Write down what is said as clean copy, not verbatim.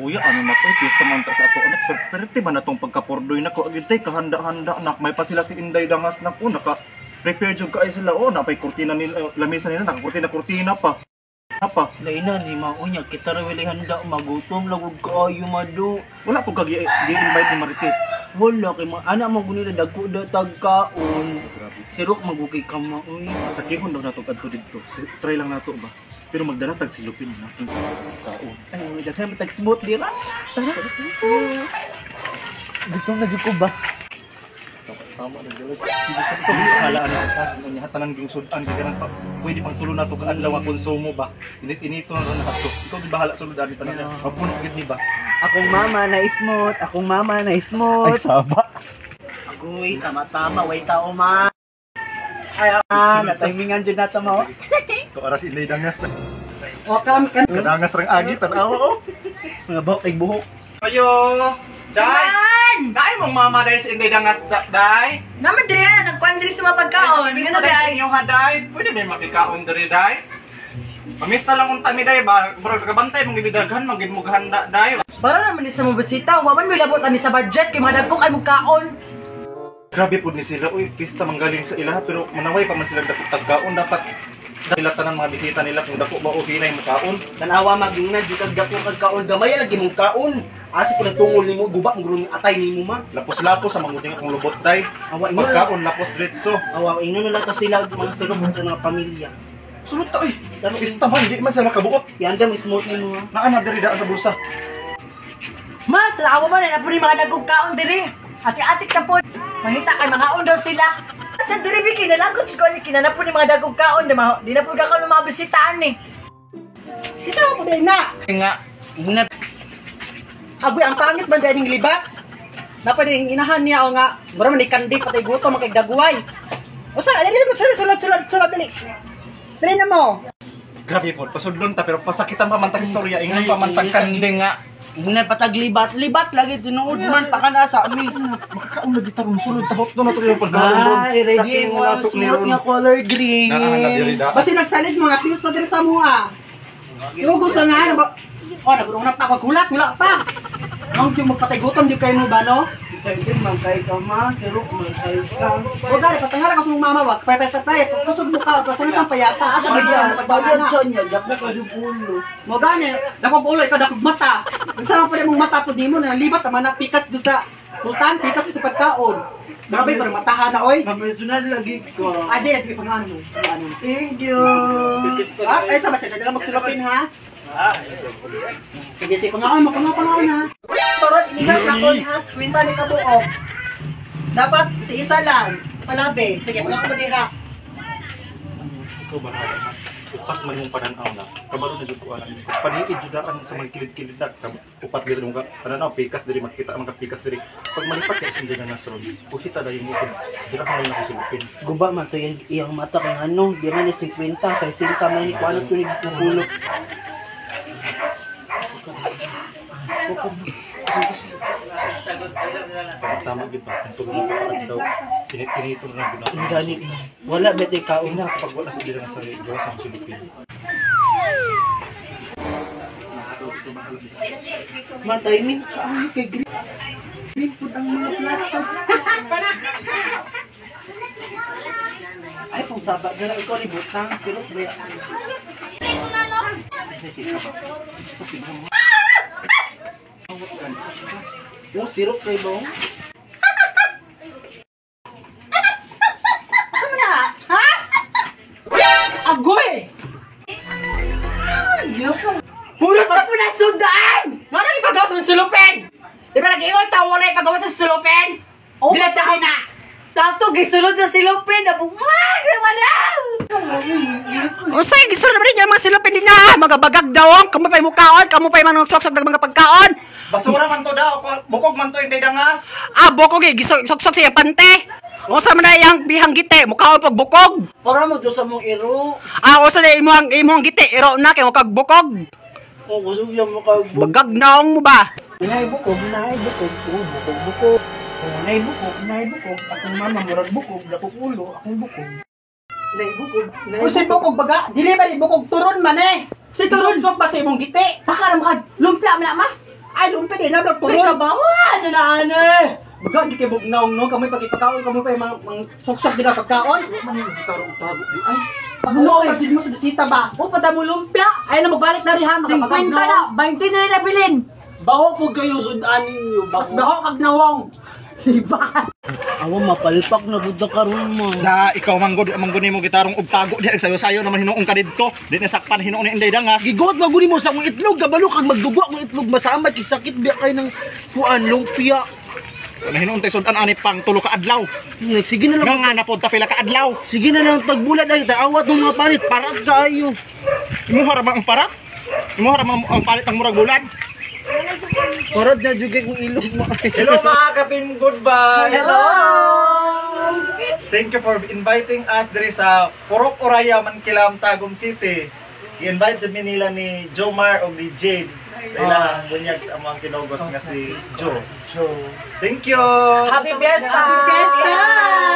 Kuya, ano na ko, piyesta man ta sa ato anak, pero perte man na tong pagkapordoy nako. Agad tay kahanda-handa nak, may pa sila si Inday Dangas nako, naka prepare jud kaayo sila oh, napay kurtina nila, lamesa nila, nakakurtina-kurtina pa. Pa. Laina ni maunya kita ra wala handa magutom lagod kaayo madu. Wala po kag gi-invite ni Marites. Wala kay mga anak mo gunila dagko da tagkaon. Sirok magukay ka ma uy. Takihon daw nato kadto didto. Try lang nato ba. Pero magdala tag silupin na kaon. Ay, daghan tag smooth dira. Tara. Gutom na jud ko ba? Tama na jud. Akala ano sa niya tanan ging sudan kay kanang pwede pang tulo nato ka adlaw nga konsumo ba. Init-inito na ron nakadto. Ikaw di bahala sulod ani tanan. Mapuno gid ni ba? Akong mama na smooth, akong mama na smooth. Ay saba. Agoy, tama-tama way tao ma. Ay, ah, natimingan jud nato mo. To aras Inday Dangas na. O kam kan. Kadangas rang agi tan-awa oh. Mga buhok ay buhok. Ayo. Day! Day mong mama day si Inday Dangas day. Naman diri ana nagkuan diri sa mga pagkaon. Mista Ngano day sa day? inyo ha day. Pwede ba makikaon diri day? Mamista lang unta mi day ba. Bro kabantay mong gibidaghan manggid mo gahanda day. Para naman ni sa mga bisita, wa man may labot ani sa budget kay mga dagko kay kaon. Grabe pud ni sila uy, pista manggaling sa ilaha pero manaway pa man sila dako tagkaon dapat sila tanan mga bisita nila kung dako ba o hinay mo kaon. Tanawa magingna jud kag dako kag kaon gamay lagi mong kaon. Asa ko tungol nimo guba mong grun atay nimo ma. Lapos-lapos sa manguding akong lubot day. Awa ingon. Pagkaon lapos diretso. Awa ingon na lang to sila mga sulod sa mga pamilya. Sulod ta uy. Pista man di man sila kabuot. Yandam smooth nimo. Naa na diri daan sa bulsa. Ma, tanawa man na pud ni mga dagkong kaon diri. Ati-atik na po. Mangita kay mga daw sila. Sa diri bi kinalagot ko ni kinana po ni mga dagkong kaon di ma di na po kakaon mga bisitaan ni. Kita mo din na. Nga. Ingna Agoy ang pangit man dahil ning libat. Napa ning inahan niya o nga mura man ni kandi patay gutom kay dagway. Usa dali mo sulod sulod sulod sulod dali. Dali na mo. Grabe po, pasudlon ta pero pasakitan pa man tag istorya, ingon pa man tag kanding nga. Ingna patag libat, libat lagi tinuod man pa kana sa ami. Makakaon lagi tarong sulod tabot do na to yung pagdalon. Ay, ready mo smooth nga color green. Naa na diri da. Basi nagsalit mga piso diri sa mua. Yung gusto nga ano ba? Oh, nagurong na pa ako gulak, gulak pa. Ang yung magpatay gutom di kayo mo ba no? Excited man kay ka ma, sirok man kay ka. O gari patangala ka sa mong mama wa. Pay pay pay. Kusog mo ka, basta na payata. Asa ba Bagyan, ang bagyan pagbaana? siya niya, dako ka yung ulo. Mo gani, dakong ulo ikaw dakong mata. Unsa man pud mong mata pud nimo na libat man na pikas do sa pultan, pikas sa pagkaon. Grabe parang matahan na oy. Personal lagi ko. Ah, di, sige, pangalan mo. Pangalan mo. Thank you. Ah, ay, sa basta, dala magsulopin ha. Sige, sige, pangaon mo, pangaon, pangaon ha. Torot, inigas na ko ha, kwenta ni kabuok. Dapat, si isa lang, palabi. Sige, pangaon mo diha. Ikaw ba na? Upat man yung pananaw na. Kabalo na jud ko alam. Paniid jud daan sa mga kilid-kilid na. Upat diri mo ka pananaw pikas diri makita ang mga pikas diri. Pag malipat kay hindi na nasron. Uhita dayon mo dira ka na sulupin. Guba man to yung iyang mata kay ano, di man ni 50, 60 man ni kuano tunig na pulo. Tama gid ba? Kung tulong ka daw. Init-inito na gud na. Gani, wala bete kaon. Tingnan kapag wala sa dira sa gawa sa sulupin. Matay ni ay kay green. Green pud ang mga plato. Ay pong saba dara ikaw ni butang sirok ba. Yung sirok kay bong. Asa man na? Ha? Agoy! Puro ka po na sundaan! Wala nang ipagawa sa sulupin! Di ba nag-iingon ta, wala ipagawa sa sulupin? Oh, Dilat na na! Tato gisulod sa silupin na buwag wala. Unsay gisulod rin yung mga silupin din na! Mga bagag dawong, kamo pa'y mukaon, kamo pa'y manugsoksok ng mga pagkaon! Basura man to daw, bukog man to Inday Dangas. Ah, bukog eh, gisoksok sa iyang pante! Unsa man na iyang bihang gite, mukaon pag bukog! Para mo sa mong iro. Ah, unsa na imong gite, iro na kay mukag bukog! O kusog yan mo kag Bagag naong mo ba? Nay bukog, nay bukog, oh, bukog, bukog. Oh, nay bukog, nay bukog. Akong mama murag bukog, dakong ulo, akong bukog. Nay bukog, nay bukog baga, dili ba ni bukog turon man eh. Si turon sok ba sa imong gite? Baka ra maka lumpla man na ma. Ay, lumpia di na Uy, turon. kabawan na na ane. Baga di kay bugnaw no, kamoy pagkikaon, kamoy pa yung mga suksok di na pagkaon. Man yung gitarong tago di ay. Pagnuo pag mo sa bisita ba? O pata mo lumpia. Ay na magbalik na rin ha, 50 makapagnaw. na, 20 na nila bilin. Baho po kayo sudan ninyo. Mas baho kag nawong. Diba? Awa mapalpak na gud karon mo. Na ikaw manggod manggod nimo gitarong og tago diha sayo-sayo naman hinuong ka didto. Di na sakpan hinuon ni Inday Dangas. Giguot maguni mo sa akong itlog, kabalo kag magdugo akong itlog masama kay sakit biya kay ng kuan lumpia. Na hinuon tay sudan ani pang tulo ka adlaw. Sige na lang. Nga nga na pod ta pila ka adlaw. Sige na lang tagbulat ay taawat ng mga palit para kaayo. Imuha ra ba ang parat? Imuha ra ba ang palit ang murag bulad? Parad na jud kay kung ilog mo. Hello mga ka-team goodbye. Hello. Thank you for inviting us diri sa Purok Oraya, Mankilam, Tagum City. I-invite jud mi nila ni Jomar o ni Jade sa ilang bunyag sa among kinogos nga si Joe. Thank you. Happy Fiesta! Happy Fiesta!